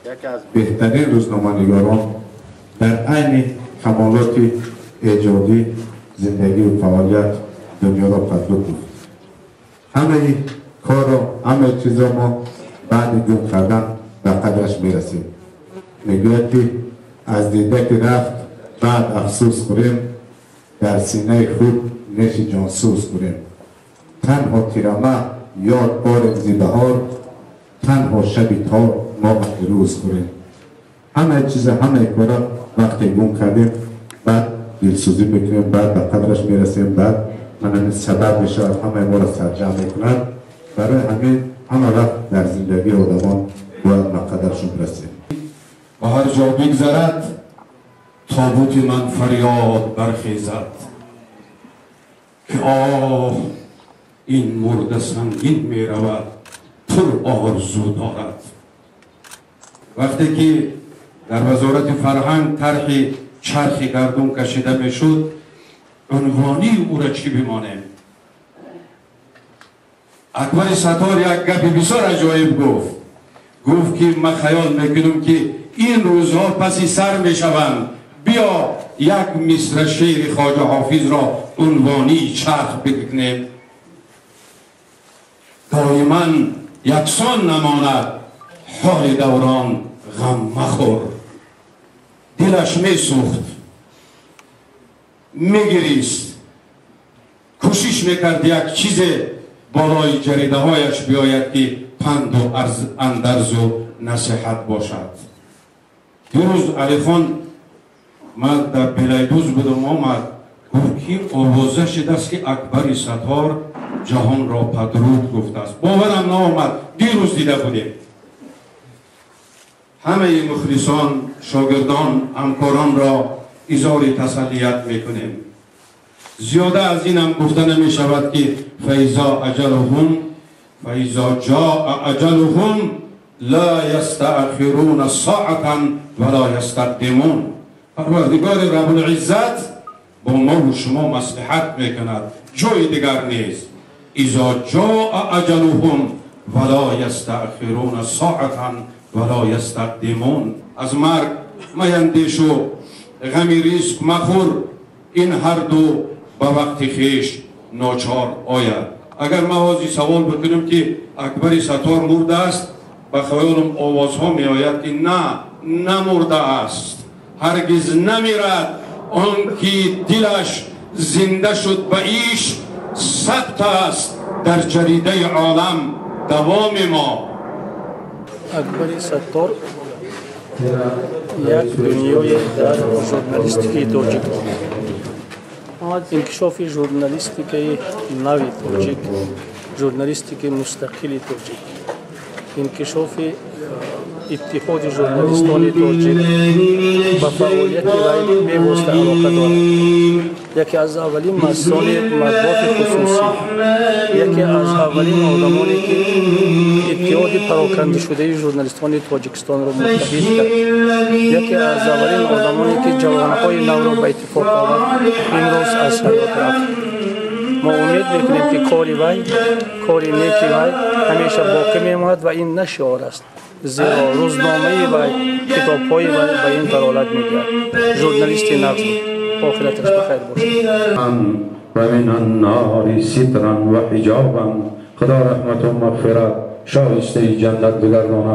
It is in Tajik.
یکی از بهترین روزنامه‌نگاران در عین کمالات ایجادی زندگی و فعالیت دنیا را پدرود گفت. همه کار و همه چیزا ما بعد گم کردن به قدرش میرسیم. میگوید که از دیده که رفت بعد افسوس خوریم، در سینه خود نیش جانسوز خوریم. تنها تیرمه یاد باریم زی بهار، تنها شبی تار ما وقتی روز خوریم. همه چیز همه کارا وقتی گم کردیم بعد دلسوزی میکنیم، بعد به قدرش میرسیم، بعد من سبب میشه همه ما را سرجم میکنند. برای همین همه وقت در زندگی آدمان باید به قدرشون برسیم. و هر جا بگذرد تابوت من فریاد برخیزد که آه این مرده سنگین میرود پر آرزو دارد. وقتی که در وزارت فرهنگ طرح چرخ گردون کشیده میشد، عنوانی او را چی بمانیم؟ اکبر ستار یک گپی بسیار عجایب گفت. گفت که من خیال میکنم که این روزها پسی سر میشوند، بیا یک مصرع شعر خواجه حافظ را عنوانی چرخ بکنیم. دائما یکسان نماند حال دوران، غم مخور. دلش میسوخت، میگریست، کوشش میکرد یک چیز بالای جریده هایش بیاید که پند و اندرز و نصیحت باشد. دیروز علی خان من در بلایدوز بودم، آمد گفت که آوازه شده است که اکبر ستار جهان را پدرود گفته است. باورم نآمد، دیروز دیده بودیم. همه مخلصان، شاگردان، همکاران را اظهار تسلیت میکنیم. زیاده از این هم گفته نمی شود که فیضا اجلهم فیضا جاء اجلهم لا یستأخرون ساعتا ولا یستقدمون. پروردگار رب العزت با ما و شما مصلحت میکند، جای دیگر نیست. اذا جاء اجلهم ولا یستأخرون ساعتا ولا یستقدمون. از مرگ میندیش و غمی ریسک مخور، این هر دو به وقت خویش ناچار آید. اگر ما حاضی سوال بکنیم که اکبر ستار مرده است، به خیالم آوازها می آید که نه، نمرده است، هرگز نمیرد. آن که دلش زنده شد به ایش، ثبت است در جریده عالم دوام ما. اکبر ستار як дунёе дар журналистикаи тоҷик, инкишофи журналистикаи нави тоҷик, журналистикаи мустақили тоҷик, инкишофи иттиҳоди журналистони тоҷик ба фаъолияти вай бевосита алоқа дорад. Яке аз аввалин муассисони матбуоти хусусӣ, яке аз аввалин одамоне ки иттиҳоди парокандашудаи журналистони Тоҷикистонро муттаҳид кард, яке аз аввалин одамоне ки ҷавонҳои навро ба иттифоқ овард, имрӯз аз ҳаёт рафт. Мо умед мекунем ки кори вай, кори неки вай ҳамеша боқӣ мемонад ва ин на шиор аст, зеро рӯзномаи вай, китобҳои вай ба ин далолат медиҳад. Журналисти нағз буд. охираташ ба хайр бошад. و من النار سترا و حجابا. خدا رحمت و مغفرت شایسته جنت بگرداند.